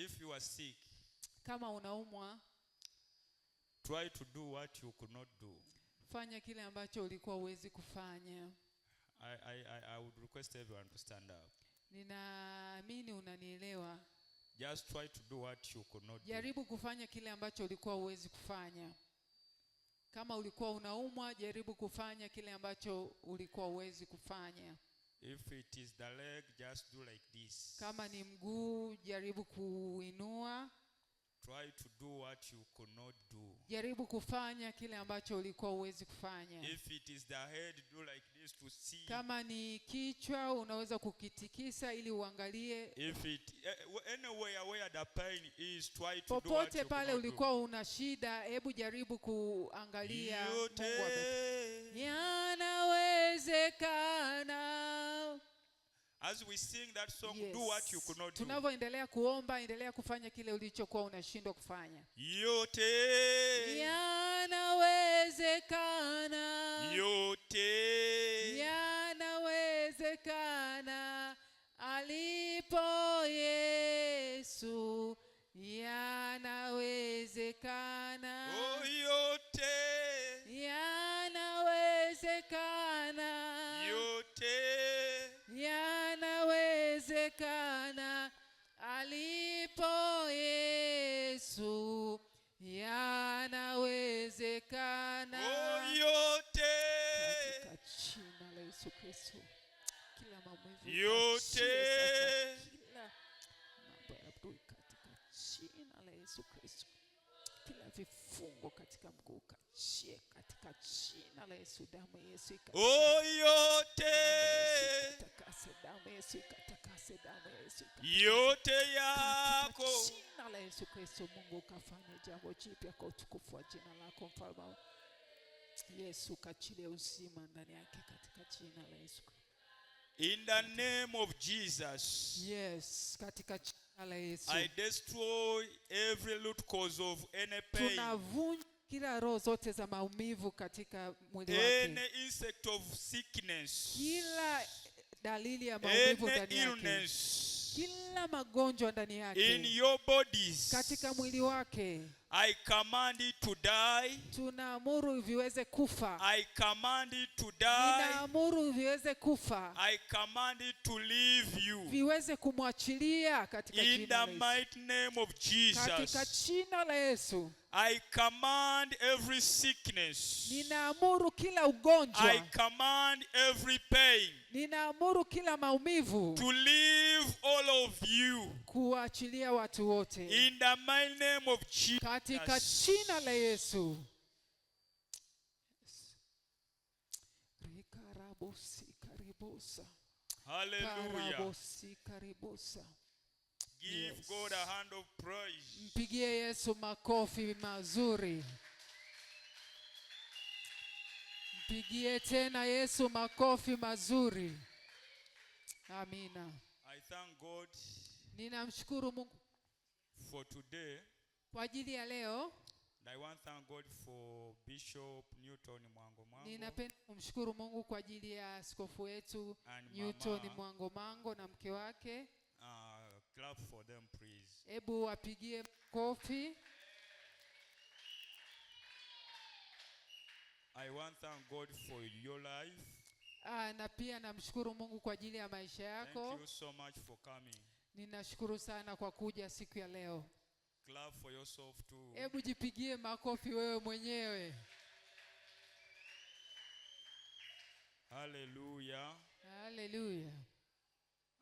If you are sick, Kama unaumwa, try to do what you could not do. Fanya kile ambacho ulikuwa huwezi kufanya. I would request everyone to stand up. Ninaamini unanielewa. Just try to do what you could not do. Jaribu kufanya kile ambacho ulikuwa huwezi kufanya. Kama ulikuwa unaumwa, jaribu kufanya kile ambacho ulikuwa huwezi kufanya. If it is the leg, just do like this. Kama ni mguu, jaribu kuinua. Try to do what you could not do. Jaribu kufanya kile ambacho ulikuwa huwezi kufanya. If it is the head, do like this to see. Kama ni kichwa, unaweza kukitikisa ili uangalie. If it anywhere where the pain is, try to do what Popote you could pale not do. ulikuwa una shida, hebu jaribu kuangalia. Mungu Yote Yanawezekana. As we sing that song, Yes. do what you could not do. Tunavyoendelea kuomba, endelea kufanya kile ulichokuwa unashindwa kufanya. Yote. Yanawezekana. Yote. Yanawezekana alipo Yesu. Yanawezekana. Oh, yote. Yanawezekana. Yote. Yanawezekana alipo Yesu. Yanawezekana. Oh, yote. Katika jina la Yesu Kristo, kila maumivu Yote. kaachie sasa, kila mambo ya adui katika jina la Yesu Kristo, kila vifungo katika mguu kachie katika jina la Yesu. Damu ya Yesu ikatakase, Oh, yote. ikatakase, damu ya Yesu ikatakase, damu ya Yesu ikatakase. Yote Katika yako. jina la Yesu Kristo, Mungu ukafanye jambo jipya kwa utukufu wa jina lako, mfalme Yesu, kachilie uzima ndani yake katika jina la Yesu. In the name of Jesus. Yes, katika jina la Yesu. I destroy every root cause of any pain, Tunavunja kila roho zote za maumivu katika mwili wake. any insect of sickness, Kila dalili ya maumivu any ndani yake. illness Kila magonjwa ndani in yake. your bodies. Katika mwili wake. I command it to die. Tunaamuru viweze kufa. I command it to die. Ninaamuru viweze kufa. I command it to leave you. Viweze kumwachilia katika In jina the la Yesu. mighty name of Katika Jesus. jina la Yesu. I command every sickness. Ninaamuru kila ugonjwa. I command every pain Ninaamuru kila maumivu to leave all of you. kuachilia watu wote. In the mighty name of Jesus. Katika jina la Yesu. Rikarabosi karibosa. Hallelujah. Karabosi karibosa. Give Yes. God a hand of praise. Mpigie Yesu makofi mazuri. Mpigie tena Yesu makofi mazuri. Amina. I thank God Ninamshukuru Mungu for today. kwa ajili ya leo. And I want to thank God for Bishop Newton Mwango Mwango Ninapenda kumshukuru Mungu kwa ajili ya askofu wetu and Newton Mama. Mwango Mango na mke wake. Clap for them, please. Hebu wapigie makofi. I want to thank God for your life. Na pia namshukuru Mungu kwa ajili ya maisha Thank yako. you so much for coming. Ninashukuru sana kwa kuja siku ya leo. Clap for yourself too. Hebu jipigie makofi wewe mwenyewe. Hallelujah. Haleluya.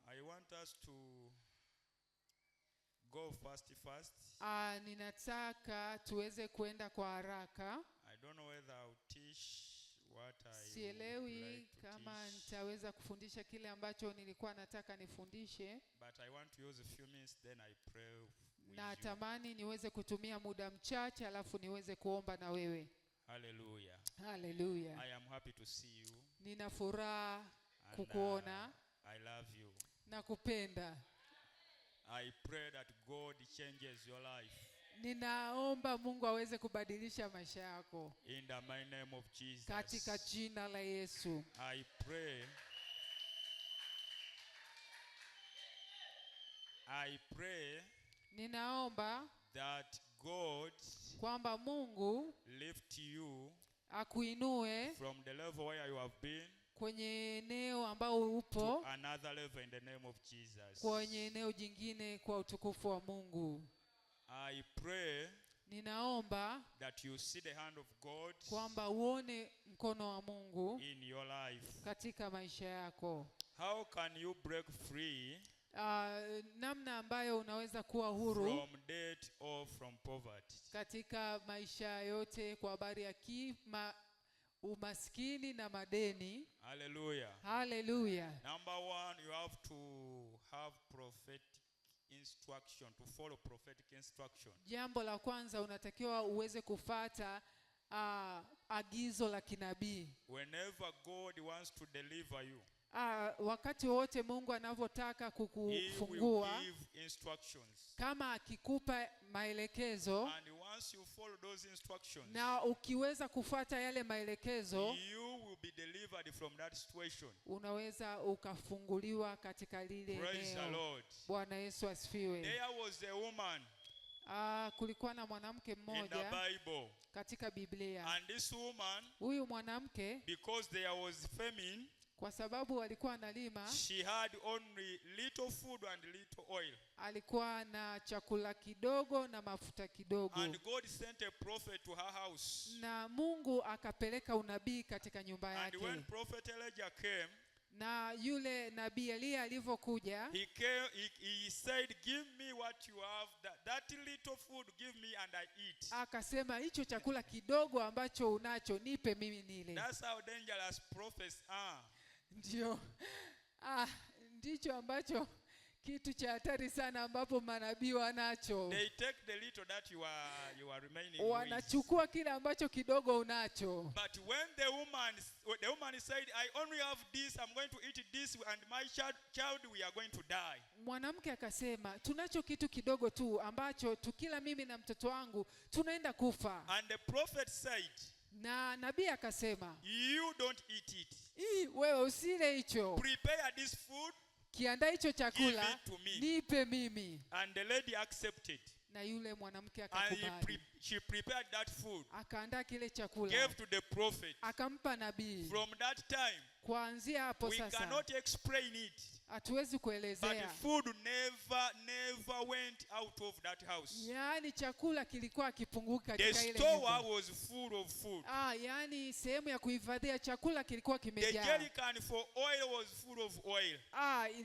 I want us to go fast, fast. Ninataka tuweze kuenda kwa haraka. I don't know whether I'll teach what I would Sielewi like to kama teach, nitaweza kufundisha kile ambacho nilikuwa nataka nifundishe. but I want to use a few minutes, then I pray with you. Natamani niweze kutumia muda mchache alafu niweze kuomba na wewe. Hallelujah. Haleluya. I am happy to see you. Nina furaha And, kukuona I love you. na kupenda. I pray that God changes your life. Ninaomba Mungu aweze kubadilisha maisha yako. In the mighty name of Jesus. Katika jina la Yesu. I pray. I pray. Ninaomba that God kwamba Mungu lift you akuinue from the level where you have been kwenye eneo ambao upo to another level in the name of Jesus. kwenye eneo jingine kwa utukufu wa Mungu. I pray Ninaomba that you see the hand of God kwamba uone mkono wa Mungu in your life. katika maisha yako. How can you break free Namna ambayo unaweza kuwa huru from debt or from poverty? katika maisha yote kwa habari ya umaskini na madeni. Hallelujah. Haleluya. Number one, you have to have prophetic instruction, to follow prophetic instruction. Jambo la kwanza unatakiwa uweze kufata agizo la kinabii. Whenever God wants to deliver you, Wakati wote Mungu anavyotaka He will kukufungua, give instructions. kama akikupa maelekezo And once you follow those instructions, na ukiweza kufata yale maelekezo, you will be delivered from that situation. unaweza ukafunguliwa katika lile Praise the eneo. Lord. Bwana Yesu asifiwe. There was a woman Kulikuwa na mwanamke in the mmoja Bible. katika Biblia. And this woman, Huyu mwanamke because there was famine, kwa sababu alikuwa analima, she had only little food and little oil. alikuwa na chakula kidogo na mafuta kidogo, And God sent a prophet to her house. na Mungu akapeleka unabii katika nyumba And yake. when Prophet Elijah came, Na yule nabii Eliya alivyokuja, he said, "Give me what you have, that little food, give me and I eat." akasema hicho chakula kidogo ambacho unacho nipe mimi nile. That's how dangerous prophets are. Ndio, ndicho ambacho kitu cha hatari sana ambapo manabii wanacho. They take the little that you are remaining with. Wanachukua kile ambacho kidogo unacho. But when the woman said, "I only have this, I'm going to eat this, and my child, we are going to die." Mwanamke akasema tunacho kitu kidogo tu ambacho tukila mimi na mtoto wangu tunaenda kufa. And the prophet said, Na nabii akasema, "You don't eat it. "Ii, wewe usile hicho, Prepare this food." kiandaa hicho chakula, Give it to me. nipe mimi. And the lady accepted. Na yule mwanamke And akakubali, she prepared that food, akaandaa kile chakula, gave to the prophet. akampa nabii. From that time, Kuanzia hapo we sasa cannot explain it. hatuwezi But kuelezea, food never went out of that house. yaani chakula kilikuwa kipunguki The katika ile store nyumba. was full of food. Yaani sehemu ya kuhifadhia chakula kilikuwa The kimejaa. jerrycan for oil was full of oil.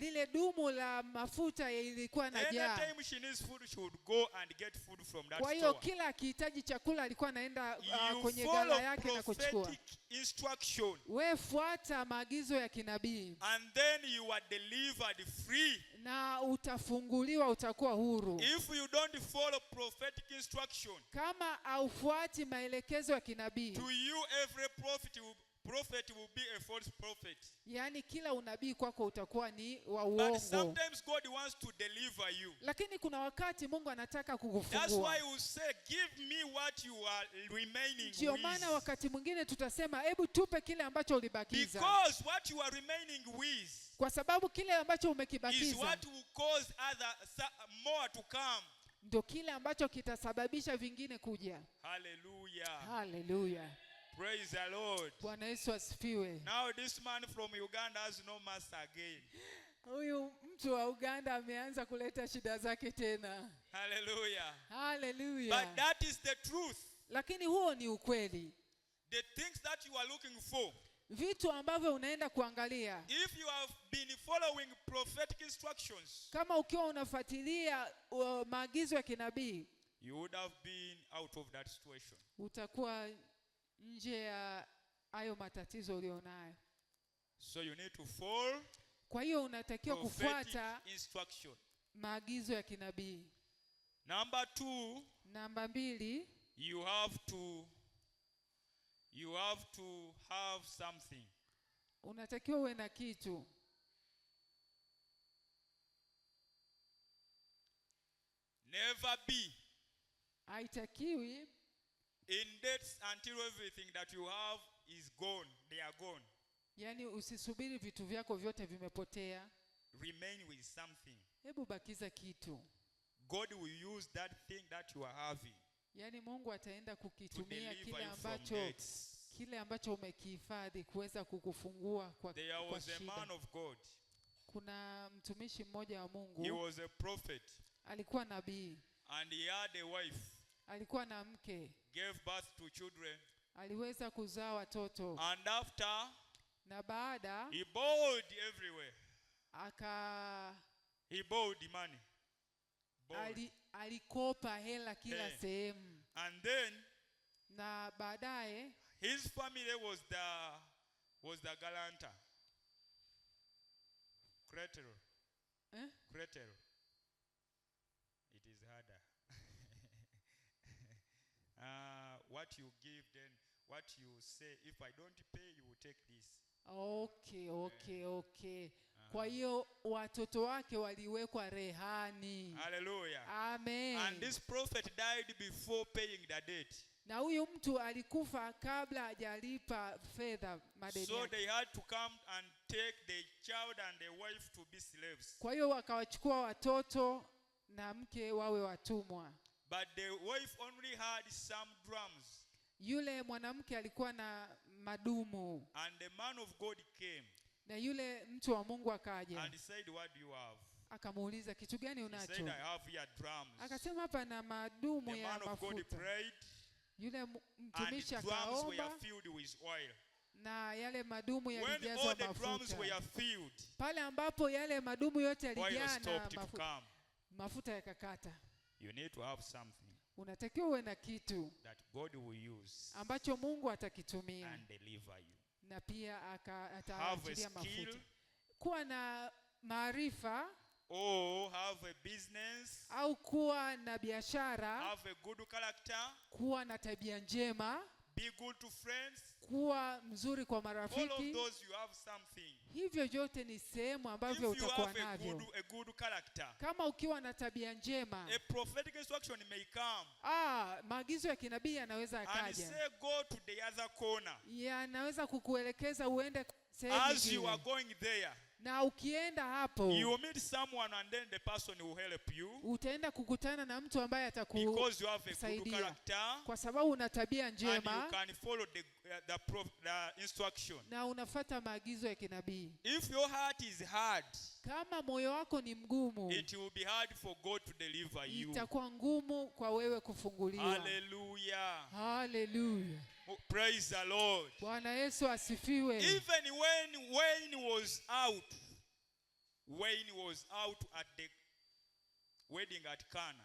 Lile dumu la mafuta ilikuwa najaa. Anytime she needs food, she would go and get food from that Kwa hiyo store. kila akihitaji chakula alikuwa anaenda You kwenye ghala follow yake na kuchukua. prophetic instruction, We fuata maagizo ya kinabii and then you are delivered free. na utafunguliwa, utakuwa huru. If you don't follow prophetic instruction, Kama haufuati maelekezo ya kinabii, to you every prophet will be a false prophet. yaani kila unabii kwako utakuwa ni wa But uongo. sometimes God wants to deliver you. Lakini kuna wakati Mungu anataka That's kukufungua. why we say, give me what you are remaining Ndio maana with. wakati mwingine tutasema hebu tupe kile ambacho ulibakiza, Because what you are remaining with kwa sababu kile ambacho is umekibakiza what will cause more to come. ndio kile ambacho kitasababisha vingine kuja. Hallelujah. Haleluya, Praise the Lord. Bwana Yesu asifiwe. Now this man from Uganda has no master again. Huyu mtu wa Uganda ameanza kuleta shida zake tena. Hallelujah. Haleluya. But that is the truth. Lakini huo ni ukweli. The things that you are looking for, Vitu ambavyo unaenda kuangalia, if you have been following prophetic instructions, kama ukiwa unafuatilia maagizo ya kinabii, you would have been out of that situation. utakuwa nje ya hayo matatizo ulionayo. So you need to follow Kwa hiyo unatakiwa prophetic kufuata instruction. maagizo ya kinabii. Number 2, Namba 2, you have to have something. unatakiwa uwe na kitu. Never be Haitakiwi in debts until everything that you have is gone. They are gone. yaani usisubiri vitu vyako vyote vimepotea. Remain with something. Hebu bakiza kitu. God will use that thing that you are having Yaani Mungu ataenda to kukitumia deliver kile you from ambacho debts. kile ambacho umekihifadhi kuweza kukufungua There kwa was a man shida. of God. Kuna mtumishi mmoja wa He Mungu was a prophet alikuwa nabii, and he had a wife, alikuwa na mke, gave birth to children, aliweza kuzaa watoto and after na baada he borrowed everywhere. aka He borrowed money. Borrowed. alikopa hela kila Hey. sehemu, And then na baadaye his family was the guarantor. Collateral. eh? Collateral. It is harder. What you give, then what you say, if I don't pay, you will take this. Okay. Kwa hiyo watoto wake waliwekwa rehani. Hallelujah. Amen. And this prophet died before paying the debt. Na huyu mtu alikufa kabla hajalipa fedha madeni So yake. they had to come and take the child and the wife to be slaves. Kwa hiyo wakawachukua watoto na mke wawe watumwa. But the wife only had some drums. Yule mwanamke alikuwa na madumu And the man of God came na yule mtu wa Mungu akaja and said, "What do you have?" akamuuliza, kitu gani He said, unacho? "I have here drums." Akasema, hapa na madumu The ya man of God mafuta. prayed Yule and mtumishi the drums were akaomba filled with oil. na yale madumu When yalijazwa all the drums mafuta. were filled, Pale ambapo yale madumu yote oil yalijaa na stopped to come. mafuta yakakata. You need to have something Unatakiwa uwe na kitu that God will use ambacho Mungu atakitumia and deliver you. na pia Have a ataachilia skill mafuta. Kuwa na maarifa or have a business, au kuwa na biashara, have a good character, kuwa na tabia njema, be good to friends. kuwa mzuri kwa All of marafiki. those, you have something. Hivyo vyote ni sehemu If ambavyo you utakuwa have a navyo. good character, Kama ukiwa na tabia njema, a prophetic instruction may come maagizo ya kinabii yanaweza and yakaja, say, "Go to the other corner." yanaweza kukuelekeza uende sehemu As you are nyingine, going there, na ukienda hapo you meet someone and then the person will help you utaenda kukutana na mtu ambaye because you have a good atakusaidia character kwa sababu una tabia and you njema can follow the instruction. na unafata maagizo ya kinabii. If your heart is hard, Kama moyo wako ni mgumu, it will be hard for God to deliver you. itakuwa ngumu kwa wewe kufunguliwa. Hallelujah. Haleluya! Praise the Lord. Bwana Yesu asifiwe. Even when wine was out, wine was out at the wedding at Cana,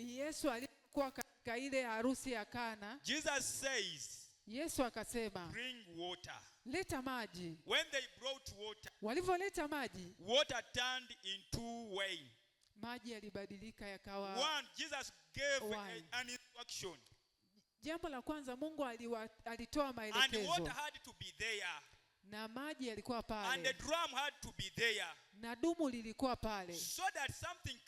Yesu alipokuwa katika ile harusi ya Kana, Jesus says, Yesu akasema, "Bring water." leta maji. When they brought water, Walivyoleta maji, water turned into wine. maji yalibadilika yakawa. One, Jesus gave Wine. an instruction, Jambo la kwanza, Mungu alitoa and maelekezo water had to be there, na maji yalikuwa and the pale drum had to be there, na dumu lilikuwa pale, so that something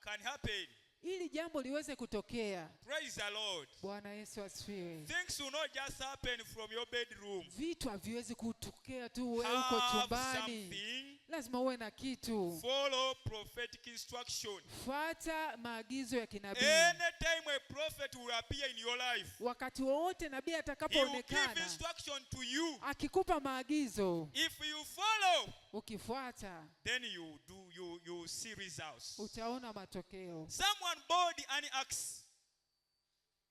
can happen. Ili jambo liweze kutokea. Praise the Lord. Bwana Yesu asifiwe. Things will not just happen from your bedroom. Vitu haviwezi kutokea tu wewe uko Have chumbani, something. lazima uwe na kitu. Follow prophetic instruction. Fuata maagizo ya kinabii. Anytime a prophet will appear in your life, Wakati wowote nabii he will give atakapoonekana instruction to you. akikupa maagizo, If you follow, ukifuata then you see results. utaona matokeo. Someone bought an axe.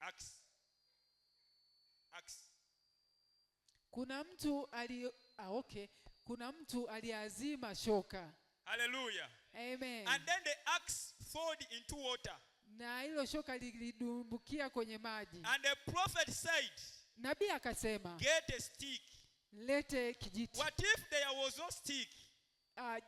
Axe. Axe. Kuna mtu ali okay. Kuna mtu aliazima shoka. Hallelujah. Amen. And then the axe fell into water. Na hilo shoka lilidumbukia kwenye maji. And the prophet said, Nabii akasema, "Get a stick." lete kijiti. What if there was no stick?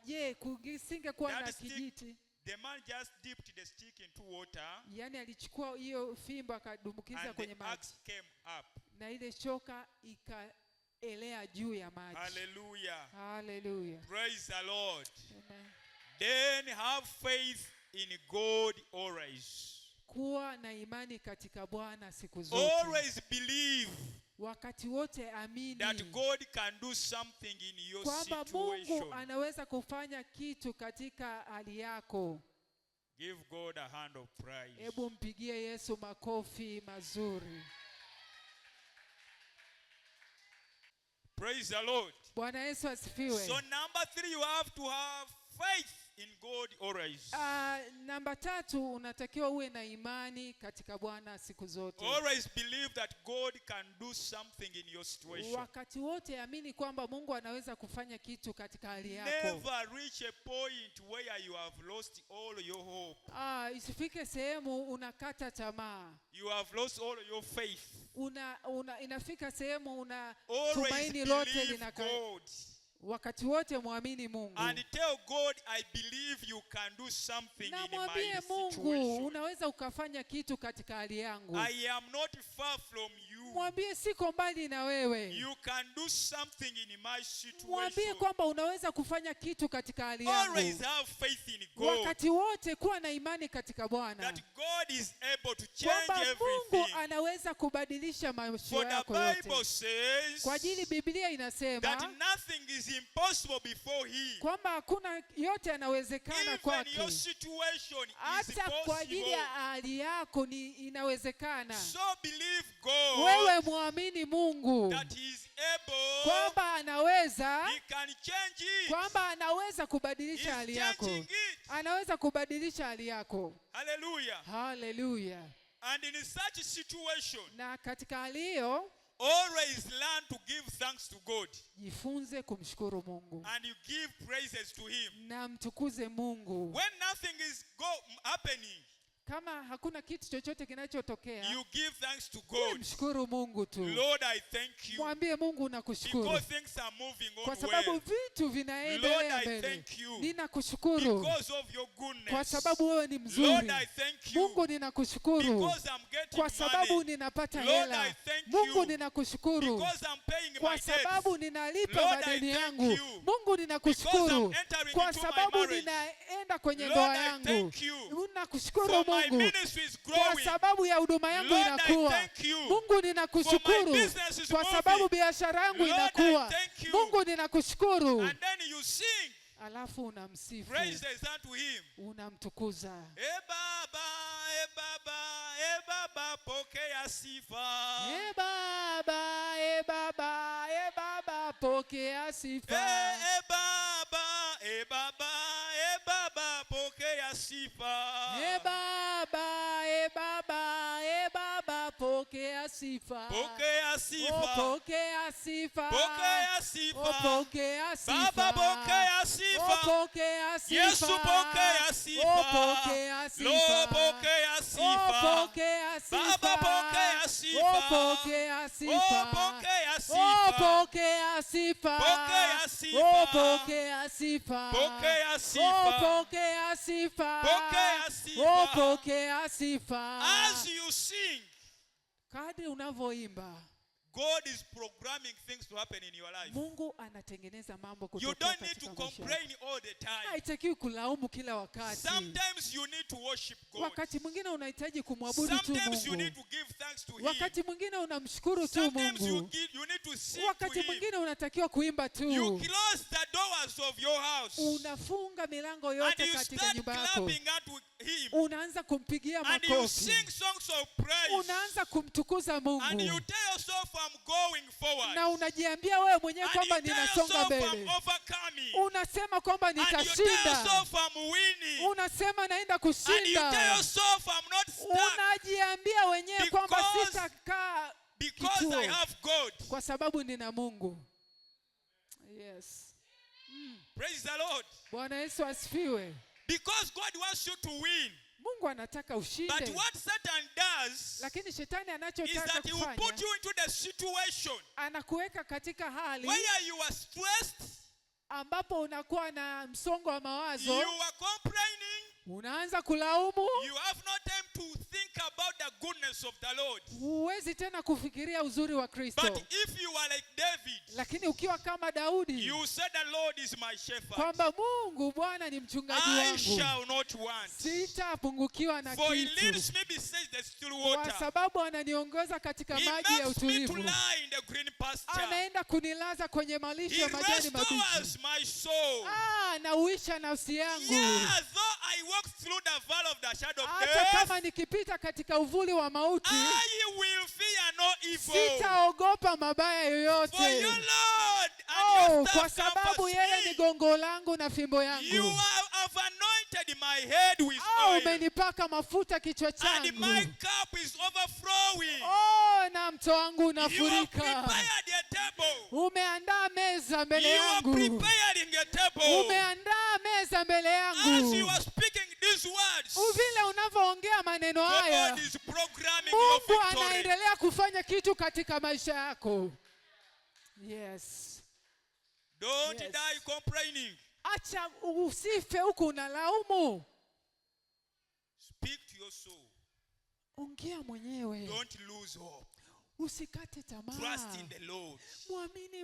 Je, kusingekuwa That na stick, kijiti? the man just dipped the stick into water Yaani alichukua hiyo fimbo akadumbukiza and kwenye the maji axe came up. na ile shoka ikaelea juu ya maji. Hallelujah. Haleluya. Praise the Lord. Amen. Then have faith in God always. Kuwa na imani katika Bwana siku zote. Always believe. Wakati wote amini that God can do something in your kwamba Mungu situation. anaweza kufanya kitu katika hali yako. Give God a hand of praise. Hebu mpigie Yesu makofi mazuri. Praise the Lord. Bwana Yesu asifiwe. So number 3, you have to have faith in God always. Namba 3, unatakiwa uwe na imani katika Bwana siku zote. Always believe that God can do something in your situation. Wakati wote amini kwamba Mungu anaweza kufanya kitu katika hali yako. Never reach a point where you have lost all your hope. Isifike sehemu unakata tamaa. You have lost all your faith. Inafika sehemu una Always tumaini lote believe linaka. God. Wakati wote muamini Mungu. And tell God, I believe you can do something Na in my mwambie Mungu, situation. unaweza ukafanya kitu katika hali yangu. I am not far from you. Mwambie siko mbali na wewe. You can do something in my situation. Mwambie kwamba unaweza kufanya kitu katika hali yangu. Always have faith in God. Wakati wote kuwa na imani katika Bwana. That God is able to change Kwamba Mungu everything. anaweza kubadilisha maisha For the yako yote. Bible says Kwa ajili Biblia inasema that nothing is impossible before him. kwamba hakuna yote yanawezekana Even kwake. your situation is Hata kwa ajili ya possible. hali yako ni inawezekana. So believe God Wewe muamini Mungu that he is able, kwamba anaweza, he can change it. kwamba anaweza kubadilisha He's hali yako. changing it. Anaweza kubadilisha hali yako. Hallelujah. Hallelujah. And in such a situation, Na katika hali hiyo always learn to give thanks to God. jifunze kumshukuru Mungu And you give praises to him. na mtukuze Mungu. When nothing is happening, Kama hakuna kitu chochote kinachotokea, you give thanks to God. mshukuru Mungu tu. Lord, I thank you. Mwambie Mungu nakushukuru Because things are moving kwa on sababu well. vitu vinaendelea Lord, I mbele. thank you. Ninakushukuru Because of your goodness. kwa sababu wewe ni mzuri. Lord, I thank you. Mungu ninakushukuru Because I'm getting kwa sababu money. ninapata Lord, hela. I thank Mungu you. ninakushukuru Because I'm paying kwa my debts. sababu ninalipa Lord, I madeni thank yangu. you. Mungu Because ninakushukuru I'm entering kwa into my sababu marriage. ninaenda kwenye Lord, ndoa I yangu. thank you. Ninakushukuru For my Mungu ministry is kwa growing. sababu ya huduma yangu Lord, I inakuwa. thank you. Mungu ninakushukuru For my business is kwa moving. sababu biashara yangu Lord, I inakuwa. thank you. Mungu ninakushukuru. And then you sing Alafu unamsifu, praises unto him. unamtukuza. E Baba, e Baba, e Baba, pokea sifa. E Baba, e Baba, e Baba, pokea sifa. E Baba, e Baba, e Baba, pokea sifa. E Baba, e Baba, e Baba, pokea sifa. Pokea sifa. Oh, pokea sifa. Pokea sifa. Oh, pokea sifa. Baba, pokea sifa. Oh, pokea sifa. Yesu, pokea sifa. Oh, pokea sifa. Lord, pokea sifa. Oh, pokea sifa. Baba, pokea sifa. Oh, pokea sifa. Oh, pokea sifa. Oh, pokea sifa. Pokea sifa. Oh, pokea sifa. Pokea sifa. Oh, pokea sifa. Pokea sifa. Oh, pokea sifa. As you sing, Kadri unavyoimba, God is programming things to happen in your life. Mungu anatengeneza mambo You kutokea don't need to katika maisha yako. complain all the time. Haitakiwi kulaumu kila wakati. Sometimes you need to worship God. Wakati mwingine unahitaji kumwabudu tu Sometimes you need Mungu. to give thanks to Him. Wakati mwingine unamshukuru tu Sometimes Mungu. you need to sing to Wakati Him. mwingine unatakiwa kuimba You tu. close the doors of your house Unafunga milango and yote you katika start nyumba yako. clapping unto Him Unaanza kumpigia and you makofi. sing songs of praise Unaanza kumtukuza and Mungu. you tell yourself, I'm going forward. Na unajiambia wewe mwenyewe And kwamba you tell ninasonga yourself, mbele. I'm overcoming. Unasema kwamba And you tell nitashinda. yourself, I'm winning. Unasema naenda And you tell kushinda. yourself, I'm not stuck Unajiambia wenyewe kwamba sitakaa because I kituo have God. kwa sababu nina Mungu. Yes. Praise the Lord. Bwana Yesu asifiwe. Because God wants you to win. Mungu anataka But ushinde. what Satan does Lakini shetani is anachotaka that he will put kufanya, you into the situation anakuweka katika hali where you are stressed, ambapo unakuwa na msongo wa mawazo, you are complaining, unaanza kulaumu, you have no time to think about the goodness of the Lord. Huwezi tena kufikiria uzuri wa Kristo. But if you are like David, Lakini ukiwa kama Daudi, you say the Lord is my shepherd. kwamba Mungu Bwana ni mchungaji I wangu, shall not want. sitapungukiwa na For he kitu, leads me beside the still kwa water. sababu ananiongoza katika He maji ya makes me to utulivu, lie in the green pasture. anaenda kunilaza kwenye malisho He ya majani mabichi. restores my soul. Ah, nauisha nafsi yangu. Yeah, though I walk through the valley of the shadow of Hata death, kama nikipita katika uvuli wa mauti, I will fear no evil. sitaogopa mabaya For yoyote. your Lord and Oh, your kwa staff sababu comforts yeye ni me. gongo langu na fimbo You yangu. have anointed my head with Oh, oil, umenipaka mafuta kichwa and my changu. cup is overflowing. Oh, na mto wangu You have unafurika. prepared a table. Umeandaa meza mbele You are yangu. preparing a table. Umeandaa meza mbele As you yangu. are speaking these words, Vile unavyoongea maneno haya, God is programming your Mungu victory. anaendelea kufanya kitu katika maisha yako. Yes. Don't Yes. die complaining. Acha usife huku unalaumu. Speak to your soul. Ongea mwenyewe, Don't lose hope. usikate tamaa. Trust in the Lord. Mwamini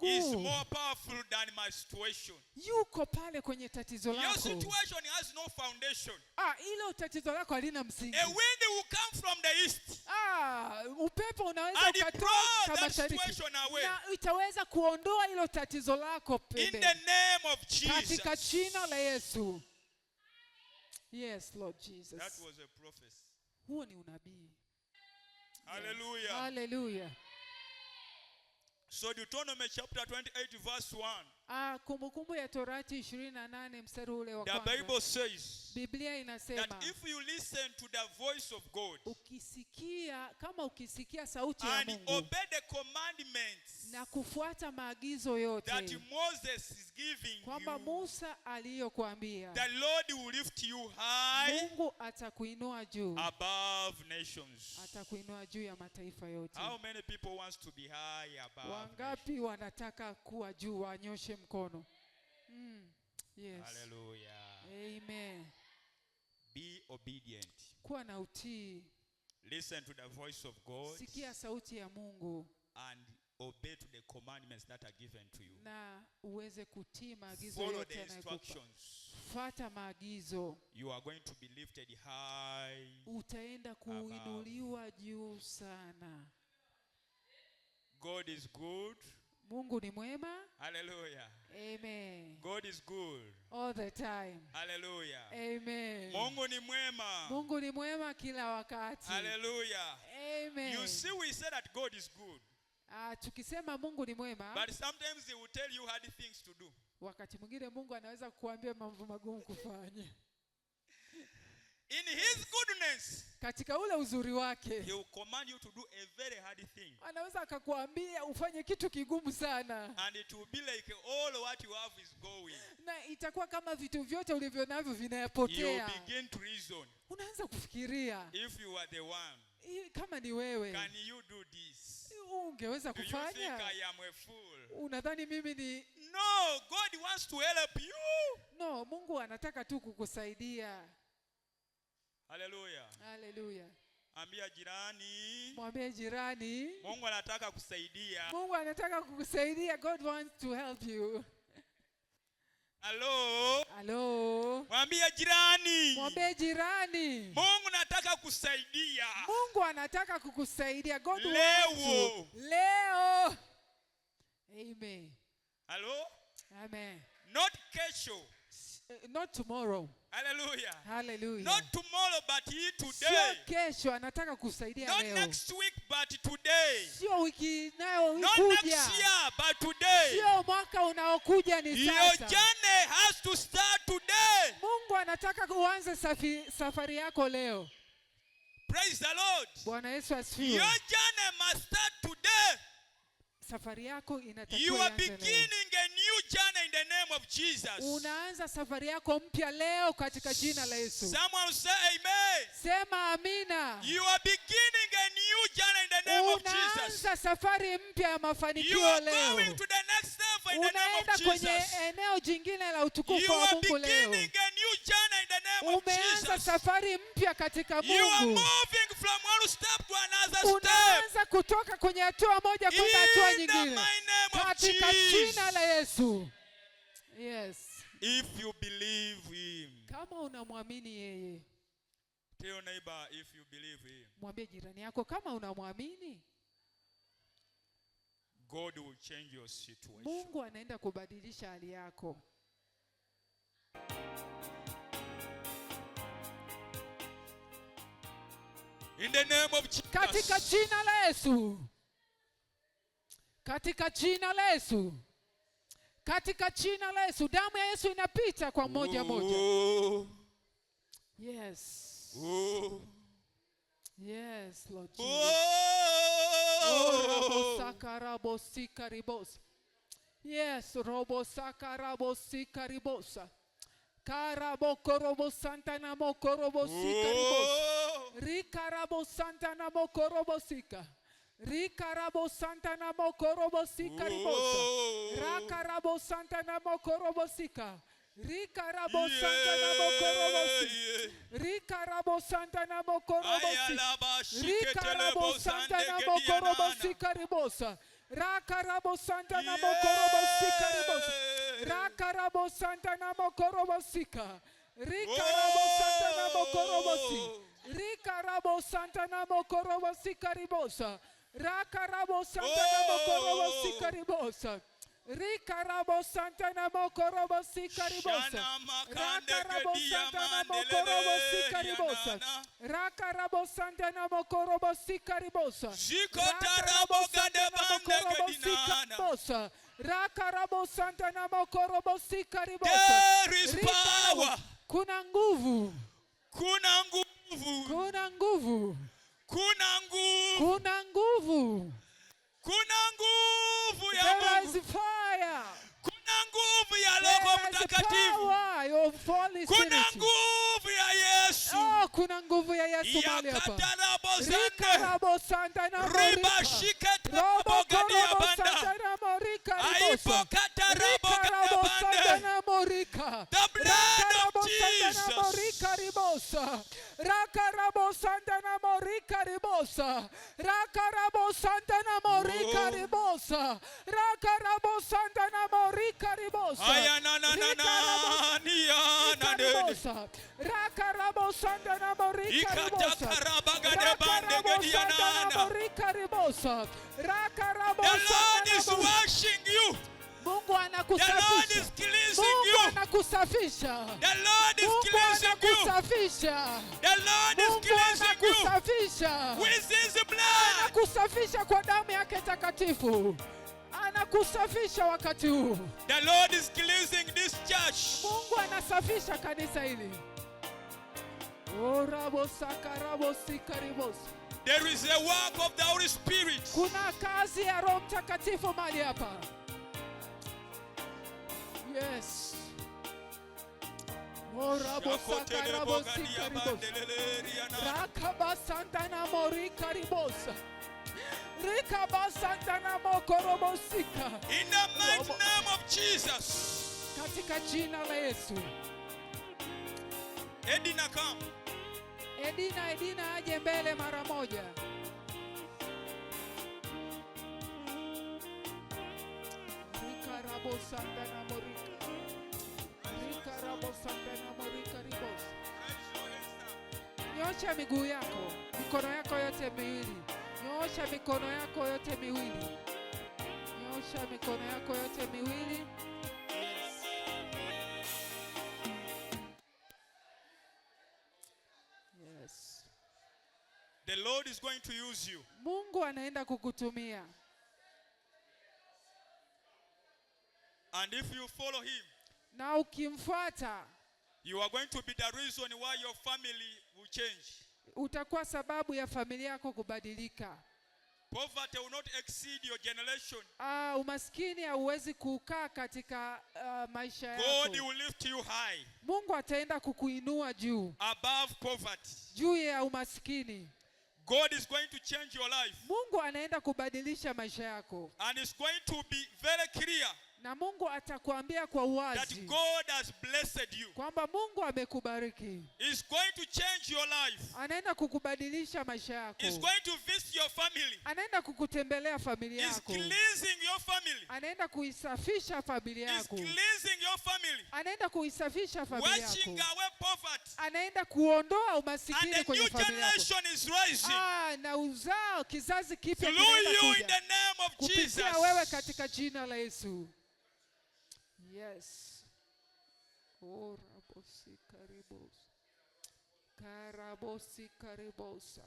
He is Mungu, more powerful than my situation. yuko pale kwenye tatizo Your lako. situation has no foundation. Ah, hilo tatizo lako halina msingi. A wind will come from the east Ah, upepo unaweza and blow ukatoka that mashariki situation away. na itaweza kuondoa hilo tatizo lako In pembeni the name of katika Jesus. jina la Yesu. Yes, Lord That Jesus. was a prophecy. Huo ni unabii. Hallelujah. Hallelujah. So Deuteronomy chapter 28 verse 1. Ah, Kumbukumbu ya Torati 28 mstari ule wa The kwanza. Bible says Biblia inasema that if you listen to the voice of God ukisikia, kama ukisikia sauti ya and Mungu obey the commandments na kufuata maagizo yote that Moses is giving kwamba you, Musa aliyokuambia, the Lord will lift you high Mungu atakuinua juu, above nations. atakuinua juu ya mataifa yote. How many people wants to be high above? Nations? Wangapi wanataka kuwa juu? Wanyoshe mkono. Yes. Hallelujah. Amen. Be obedient. Kuwa na utii, Listen to the voice of God sikia sauti ya Mungu and obey to the commandments that are given to you. na uweze kutii maagizo Follow yote the yanayokupa. instructions. Fuata maagizo, You are going to be lifted high. utaenda kuinuliwa juu sana. God is good. Mungu ni mwema. Hallelujah. Amen. God is good. All the time. Hallelujah. Amen. Mungu ni mwema. Mungu ni mwema kila wakati. Hallelujah. Amen. You see, we say that God is good, Ah, tukisema Mungu ni mwema, but sometimes He will tell you hard things to do. wakati mwingine Mungu anaweza kukuambia mambo magumu kufanya. In His goodness, Katika ule uzuri wake He will command you to do a very hard thing. anaweza akakuambia ufanye kitu kigumu sana, And it will be like all what you have is going. na itakuwa kama vitu vyote ulivyo navyo You vinapotea. begin to reason. Unaanza kufikiria, If you are the one, Kama ni wewe can you do this? ungeweza Do you think kufanya? I am a fool? Unadhani mimi ni No, God wants to help you. no? Mungu anataka tu kukusaidia. Hallelujah. Haleluya! Ambia jirani, Mwambie jirani, Mungu anataka kusaidia. Mungu anataka kukusaidia. God wants to help you. Hello. Halo, Mwambie jirani, mwambie jirani, Mungu nataka kusaidia. Mungu anataka kukusaidia. God Leo. wants to. Leo. Amen. Hello? Amen. Not kesho. Not tomorrow. Hallelujah. Hallelujah. Not tomorrow, but he Sio today. kesho, anataka kusaidia Not leo. next week, but today. Sio wiki Not inayokuja. next year, but today. Sio mwaka unaokuja, ni Your sasa. journey has to start today. Mungu anataka uanze safari yako leo. Praise the Lord. Bwana Yesu asifiwe. Your journey must start today. Safari yako You inatakiwa are ianze leo. beginning a new journey in the name of Jesus. Unaanza safari yako mpya leo katika jina la Yesu. Someone say amen. Sema amina. You are beginning a new journey in the name of Jesus. Unaanza safari mpya ya You mafanikio are leo. going to the next level in the name Unaenda of kwenye Jesus. eneo jingine la utukufu You wa are Mungu leo. beginning a new journey in the name name of Umeanza Jesus. safari mpya katika You are Mungu. moving from one step to another step. Unaanza kutoka kwenye hatua moja kwenda hatua In the nyingine mighty name of katika jina la Jesus. Yesu. Yes. If you believe him. Kama unamwamini yeye, Tell your neighbor if you believe him. Mwambie jirani yako kama unamwamini, God will change your situation. Mungu anaenda kubadilisha hali yako. In the name of Jesus. Katika jina la Yesu. Katika jina la Yesu. Katika jina la Yesu, damu ya Yesu inapita kwa moja moja. Oh. Yes. Oh. Yes, Lord Jesus. Oh. Robo-sakarabo-sikaribos. Yes, robo-sakarabo-sikaribosa. Karabokorobo-santanamokorobo-sikaribos. Oh. Rikarabo-santanamokorobo-sika. Rikarabo-santanamokorobo-sikaribosa. Oh. Rakarabo-santanamokorobo-sika. Rikarabo-santanamokorobo-sika. Yeah, yeah. Rikarabo-santanamokorobo-sika. Ayalaba Rikarabo shiketelebo Santana sandegedianana. Mokorobo Sikaribosa. Rakarabo Santana Mokorobo Sikaribosa. Yeah. Rakarabo Santana Mokorobo Sika. Rikarabo Santana Mokorobo Si. Rikarabo Santana Mokorobo Sikaribosa. Rakarabo Santana Mokorobo Sikaribosa. Rikarabo Santana Mokorobo Sikaribosa. Shana makande Rakarabo gedia Santana Mokorobo mandelele Sikaribosa. yanana. Rakarabo Santana Mokorobo Sikaribosa. Zikotarabo gade bande gedinana. Sikaribosa. Rakarabo Santana Mokorobo Sikaribosa. There is Rikarabo- power. Kuna nguvu. Kuna nguvu. Kuna nguvu. Kuna nguvu. Kuna nguvu. Kuna nguvu ya There Mungu. is fire. Kuna nguvu ya Roho There is Mtakatifu. power of Holy Kuna Spirit. nguvu ya Yesu. Oh, kuna nguvu ya Yesu mahali hapa. Yakatarabo zande. Rikarabo Santana Riba Morika. shiketarabo Robo gadia korobo banda. Santana Morika ribosa. Aipokatarabo gadia Rikarabo bande. Santana Morika. The blood of Rakarabo Santana Jesus. Morika ribosa. Rakarabo Santana Morika ribosa. Rakarabo Santana Morika Oh. ribosa. Rakarabo Santana Morika ribosa. Aya na na na na ni ya na de. Rikarabo Rakarabo Santana Morika ribosa. Ikatakarabagade bande Rakarabo gedia Santana nana. Morika ribosa. Rakarabo The Lord Santana is Morika. washing you. Mungu The Lord anakusafisha. is cleansing Mungu you. anakusafisha. The Lord is Mungu cleansing you. anakusafisha. The Lord is Mungu cleansing you anakusafisha. with His blood. Anakusafisha kwa damu yake takatifu. Anakusafisha wakati huu. The Lord is cleansing this church. Mungu anasafisha kanisa hili. Orabo sakarabo sikaribos. There is a work of the Holy Spirit. Kuna kazi ya Roho Mtakatifu mahali hapa. Yes. Orabo sakarabo sikaribos. Rakabasantana morikaribosa. Rikabasantana mokorobosika. In the mighty name of Jesus. Katika jina la Yesu. Edina, come. Edina, Edina aje mbele mara moja. Rikarabosantana morika. Rikarabosantana morikaribosa. Nyosha miguu yako, mikono yako yote miwili. Nyosha mikono yako yote miwili. Nyosha mikono yako yote miwili. Yes. Yes. The Lord is going to use you. Mungu anaenda kukutumia. And if you follow him, Na ukimfuata, you are going to be the reason why your family will change. utakuwa sababu ya familia yako kubadilika. Poverty will not exceed your generation. Umaskini hauwezi kukaa katika maisha God yako. will lift you high Mungu ataenda kukuinua juu, above poverty. juu ya umaskini. God is going to change your life. Mungu anaenda kubadilisha maisha yako. And it's going to be very clear. Na Mungu atakuambia kwa that uwazi God has blessed you. kwamba Mungu amekubariki. He's going to change your life. Anaenda kukubadilisha maisha yako. He's going to visit your family. Anaenda kukutembelea familia He's yako. cleansing your family. Anaenda kuisafisha familia He's yako. cleansing your family. Anaenda kuisafisha familia Washing yako. away poverty. Anaenda kuondoa And umasikini a kwenye new familia yako. generation is rising Na uzao, kizazi kipya through kinaenda you in kuja the name of Jesus. kupitia wewe katika jina la Yesu. Yes. Orabosi karibos. Karabosi karibosa.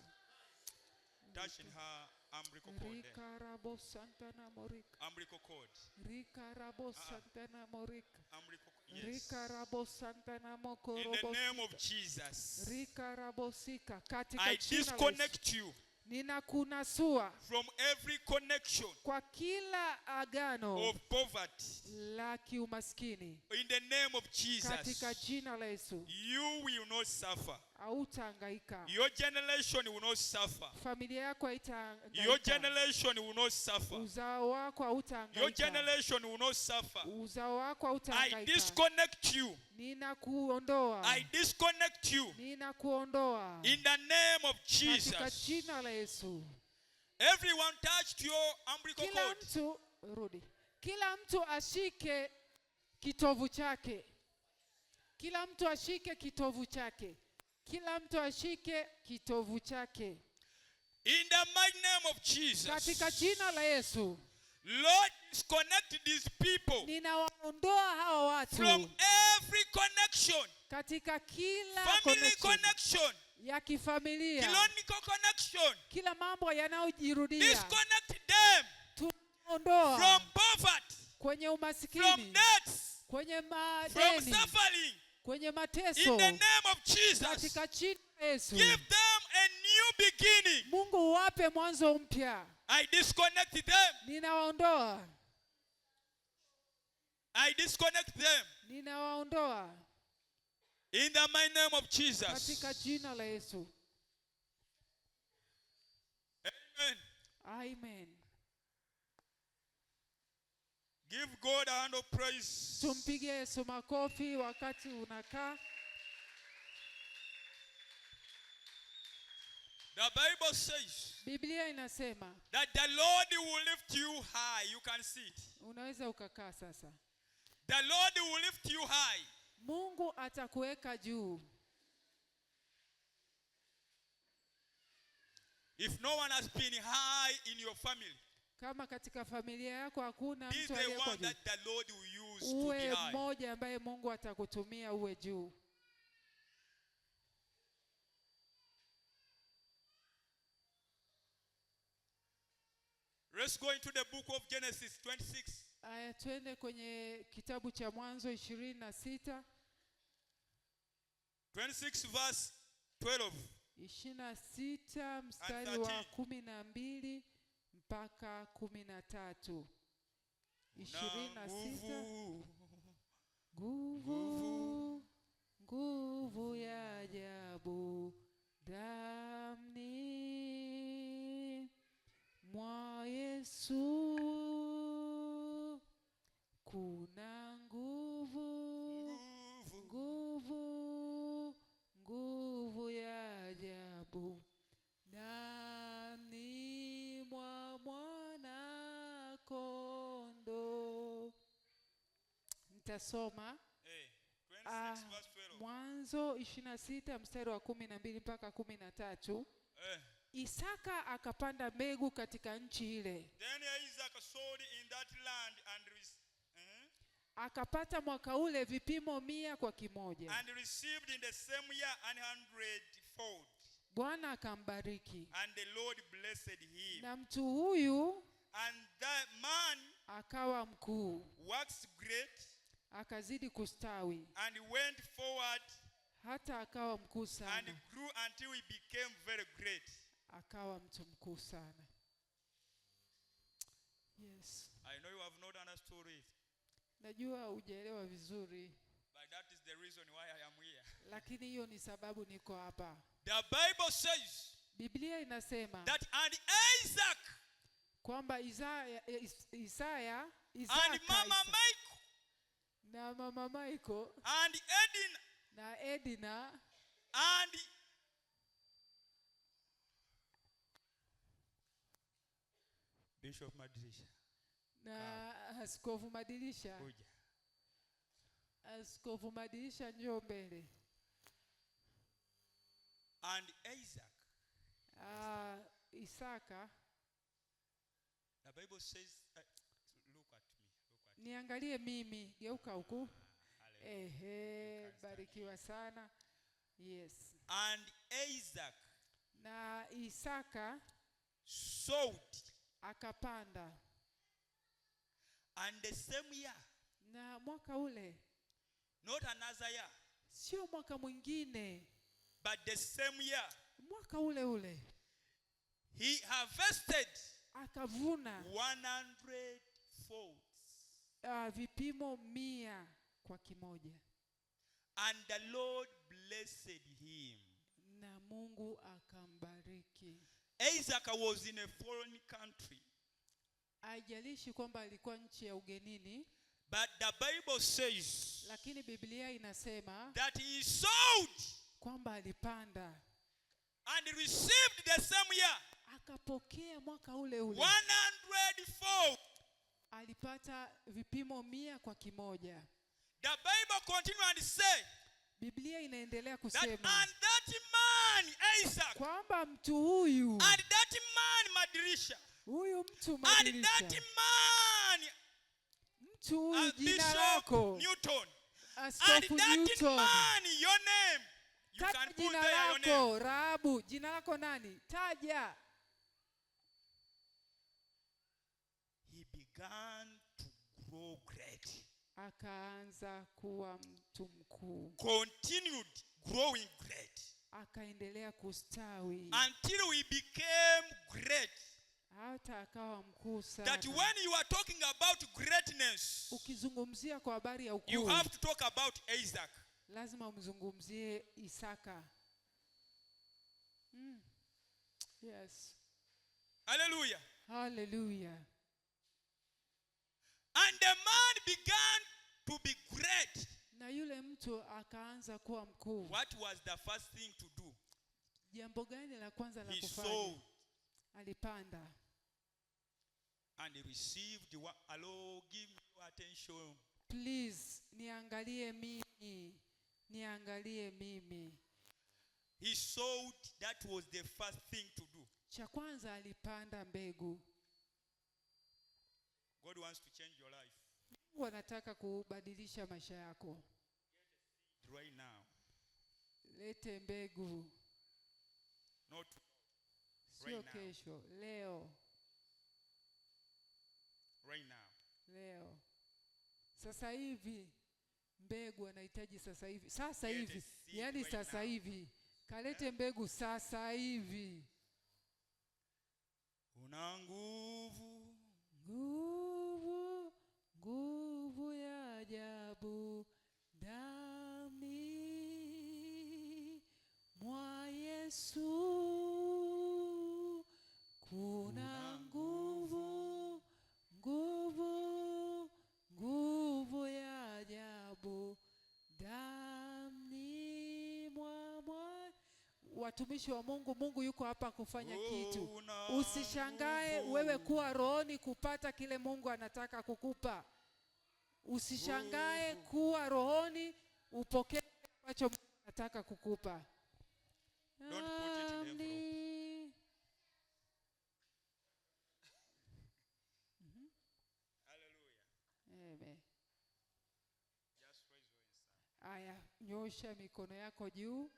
Touching her umbilical cord there. Rikarabo santana morika. Umbilical cord. Rikarabo santana morika. Umbilical cord. Yes. Rikarabo santana In the mokorobo. name of Jesus. Rikarabosika katika I jina la Yesu. disconnect you Ninakunasua from every connection kwa kila agano of poverty. la kiumaskini In the name of Jesus. katika jina la Yesu. You will not suffer. Hautahangaika, Your generation will not suffer. familia yako Your haitahangaika, generation will not suffer. uzao wako Your hautahangaika, generation will not suffer. uzao wako I hautahangaika. disconnect you. Ninakuondoa, I disconnect you ninakuondoa in the name of katika Jesus. jina la Yesu. Everyone touched your umbilical Kila cord. mtu rudi, kila mtu ashike kitovu chake, kila mtu ashike kitovu chake, kila mtu ashike kitovu chake In the mighty name of Jesus. katika jina la Yesu. Lord, disconnect these people Ninawaondoa hawa watu from every connection, katika kila family connection connection, ya kifamilia, colonial connection. kila mambo yanayojirudia, Disconnect them tunaondoa from poverty, kwenye from umasikini, debts, kwenye from madeni, suffering. kwenye In mateso, the name of Jesus, katika jina la Yesu. give them a new beginning. Mungu wape mwanzo mpya. I disconnect them. Ninawaondoa, I disconnect them. ninawaondoa In the mighty name of Jesus. katika jina la Yesu. Amen. Amen. Give God a hand of praise. Tumpige Yesu makofi wakati unakaa. The Bible says Biblia inasema that the Lord will lift you high. You can see it. unaweza ukakaa sasa. The Lord will lift you high. Mungu atakuweka juu. If no one has been high in your family, Kama katika familia yako hakuna be mtu the aliyekuwa one juu, that the Lord will use to be uwe high. mmoja ambaye Mungu atakutumia uwe juu. Let's go into the book of Genesis 26. Aya, twende kwenye kitabu cha Mwanzo 26 26 verse 12. 26 mstari wa 13. 12 mpaka 13. 26 Nguvu. Nguvu, nguvu ya ajabu damni mwa Yesu, kuna nguvu, Nguvu. nguvu, nguvu ya ajabu damni mwa mwana kondoo. Nitasoma Hey, 26 verse 12. Mwanzo 26 mstari wa 12 mpaka 13. Eh. Isaka akapanda mbegu katika nchi ile, Then Isaac sowed in that land and, akapata mwaka ule vipimo 100 kwa kimoja. and received in the same year an hundredfold. Bwana akambariki, And the Lord blessed him. na mtu huyu And that man akawa mkuu, waxed great akazidi kustawi, and went forward hata akawa mkuu and sana, grew until he became very great. akawa mtu mkuu sana. Yes, I know you have not understood it, najua hujaelewa vizuri, but that is the reason why I am here. lakini hiyo ni sababu niko hapa. The Bible says Biblia inasema that and Isaac Kwamba Isaya Isaya and Isaka, Mama Michael na Mama Michael and Edina na Edina and Bishop Madirisha. Na Askofu Madirisha. Kuja. Askofu Madirisha, njoo mbele. And Isaac. Isaka. The Bible says, look at me. Look at me. Niangalie mimi, geuka huku. Hallelujah. Ehe, You can stand. barikiwa sana. Yes. And Isaac Na Isaka sowed, akapanda. And the same year, Na mwaka ule, not another year, sio mwaka mwingine, but the same year, mwaka ule ule he harvested akavuna 100 folds. Vipimo 100 kwa kimoja. And the Lord blessed him. Na Mungu akambariki. Isaac was in a foreign country. Haijalishi kwamba alikuwa nchi ya ugenini, But the Bible says lakini Biblia inasema that he sowed kwamba alipanda and received the same year akapokea mwaka ule ule 100 fold. Alipata vipimo 100 kwa kimoja. The Bible continues and say Biblia inaendelea that kusema and that man Isaac kwamba mtu huyu, and that man Madirisha huyu mtu and Madirisha, that man mtu huyu jina Bishop lako Newton and Askofu that Newton, man your name, you taja can put jina there your name. lako. Rahabu, jina lako nani? Taja. He began to grow great. Akaanza kuwa mtu mkuu. Continued growing great. Akaendelea kustawi. Until he became great. Hata akawa mkuu sana. That when you are talking about greatness, ukizungumzia kwa habari ya you ukuu, have to talk about Isaac. lazima umzungumzie Isaka. Yes. Hallelujah. Hallelujah. And the man began to be great. Na yule mtu akaanza kuwa mkuu. What was the first thing to do? Jambo gani la kwanza la He kufanya? sowed. Alipanda. And he received one. Hello, give me your attention. Please, niangalie mimi. Niangalie mimi. He sowed. That was the first thing to do. Cha kwanza alipanda mbegu. God wants to change your life. Mungu anataka kubadilisha maisha yako. Right now. Lete mbegu. Not Sio right now. kesho, leo. Right now. Leo. Sasa hivi mbegu anahitaji sasa hivi. Sasa Get a hivi. seed Yaani right sasa now. hivi. Kalete mbegu sasa hivi. Una nguvu. Nguvu, nguvu ya ajabu ndani mwa Yesu. Kuna nguvu, nguvu, nguvu ya ajabu ndani mwa Watumishi wa Mungu, Mungu yuko hapa kufanya kitu. Usishangae wewe kuwa rohoni kupata kile Mungu anataka kukupa. Usishangae kuwa rohoni upokee ambacho Mungu anataka kukupa. Don't put it in envelope. Hallelujah. Amen. Just raise your hands. Aya, nyosha mikono yako juu.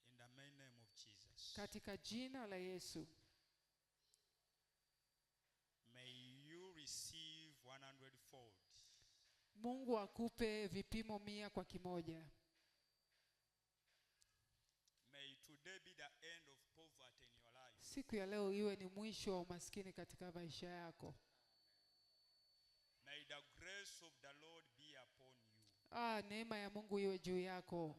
In the main name of Jesus. Katika jina la Yesu. May you receive 100 fold. Mungu akupe vipimo 100 kwa kimoja. May today be the end of poverty in your life. Siku ya leo iwe ni mwisho wa umaskini katika maisha yako. May the grace of the Lord be upon you. Neema ya Mungu iwe juu yako.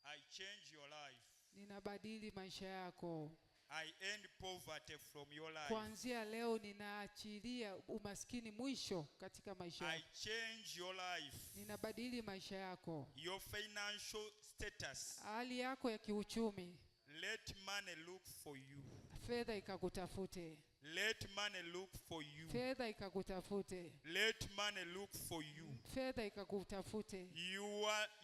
I change your life. Ninabadili maisha yako. I end poverty from your life. Kuanzia leo ninaachilia umaskini mwisho katika maisha I yako. Change your life. Ninabadili maisha yako, Your financial status. Hali yako ya kiuchumi. Let money look for you. Fedha ikakutafute, Let money look for you. Fedha ikakutafute, Let money look for you. Fedha ikakutafute.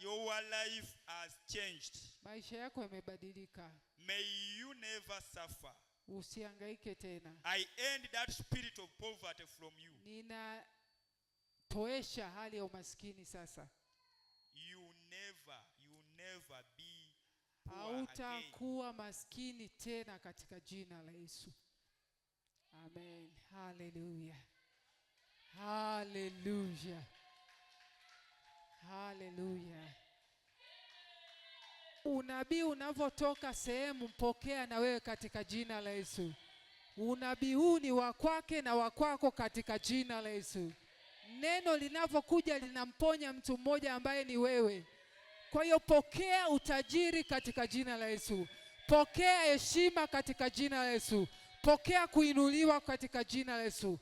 Your life has changed. Maisha yako yamebadilika, May you never suffer. Usihangaike tena. I end that spirit of poverty from you. Ninatoesha hali ya umaskini sasa. You never be poor again. Hautakuwa maskini tena katika jina la Yesu. Amen. Haleluya. Haleluya. Haleluya. Unabii unavyotoka sehemu, pokea na wewe katika jina la Yesu. Unabii huu ni wa kwake na wa kwako katika jina la Yesu. Neno linavyokuja linamponya mtu mmoja ambaye ni wewe. Kwa hiyo pokea utajiri katika jina la Yesu. Pokea heshima katika jina la Yesu. Pokea kuinuliwa katika jina la Yesu.